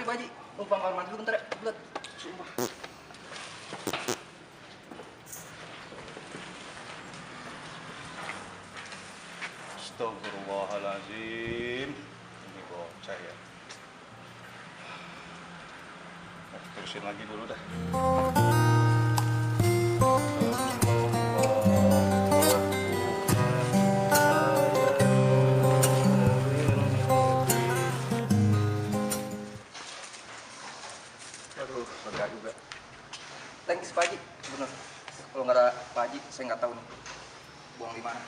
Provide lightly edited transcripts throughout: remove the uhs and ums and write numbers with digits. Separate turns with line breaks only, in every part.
Pak Haji. Numpang kamar mandi dulu bentar ya. Bulat. Sumpah.
Astagfirullahaladzim. Ini bocah ya. Terusin lagi dulu dah.
Aduh, lega juga. Thanks Pak Haji, bener. Kalau nggak ada Pak Haji, saya nggak tahu nih buang di mana.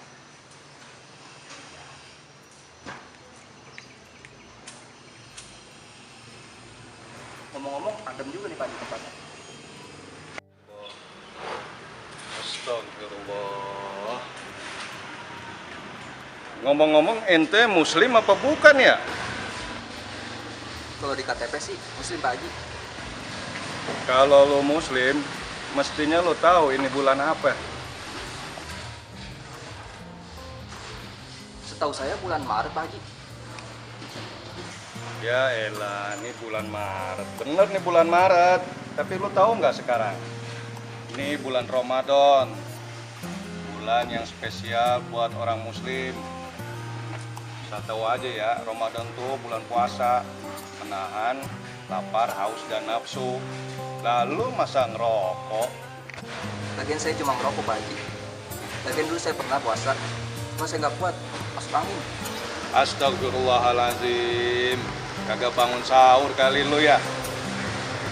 Ngomong-ngomong, adem juga nih Pak Haji tempatnya.
Astagfirullah. Ngomong-ngomong, ente muslim apa bukan ya?
Kalau di KTP sih Muslim Pak Haji.
Kalau lo muslim, mestinya lo tahu ini bulan apa.
Setahu saya bulan Maret Pak Haji.
Ya elah, ini bulan Maret. Bener nih bulan Maret. Tapi lo tahu nggak sekarang? Ini bulan Ramadan. Bulan yang spesial buat orang muslim. Bisa tahu aja ya, Ramadan tuh bulan puasa. Menahan lapar, haus, dan nafsu. Lalu masa ngerokok?
Lagian saya cuma ngerokok Pak Haji. Lagian dulu saya pernah puasa, cuma saya nggak kuat, masuk angin.
Astagfirullahaladzim. Kagak bangun sahur kali lu ya?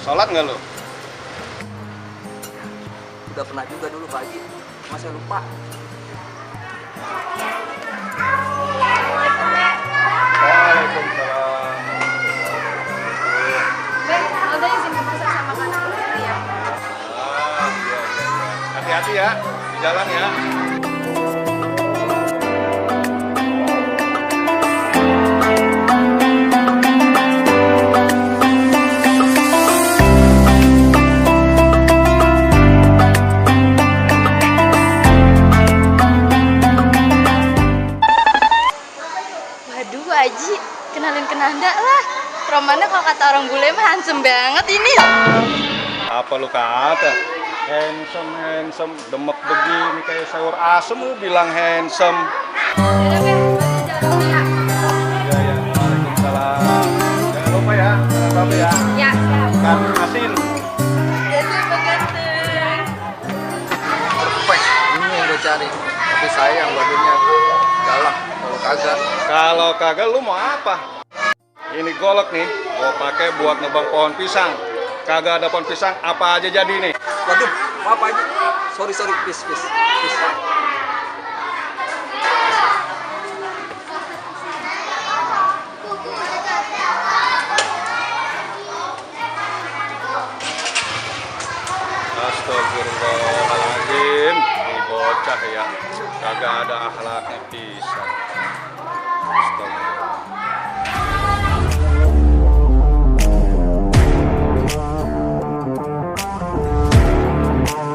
Sholat nggak lu?
Udah pernah juga dulu Pak Haji, cuma saya lupa.
Waalaikumsalam.
Ada izin masak sama kanak dulu ya.
Iya. Hati-hati ya di jalan ya.
Waduh, Haji, kenalin ke Nanda lah. Romana kalau kata orang bule mah handsome banget ini.
Apa lu kata? Handsome, demek begini kayak sayur asem lu bilang handsome.
Yaudah, Beb, jalan ya.
Iya. Waalaikumsalam. Jangan lupa ya, apa ya?
Ya, siap.
Ikan asin.
Jadi begateng.
Perfect, ini yang gue cari. Tapi sayang badannya galak kalau kagak.
Kalau kagak lu mau apa? Ini golok nih, gua pakai buat nebang pohon pisang. Kagak ada pohon pisang, apa aja jadi nih?
Waduh, maaf Pak Haji. Sorry, please.
Astagfirullahaladzim. Ini bocah ya, kagak ada akhlaknya pisang.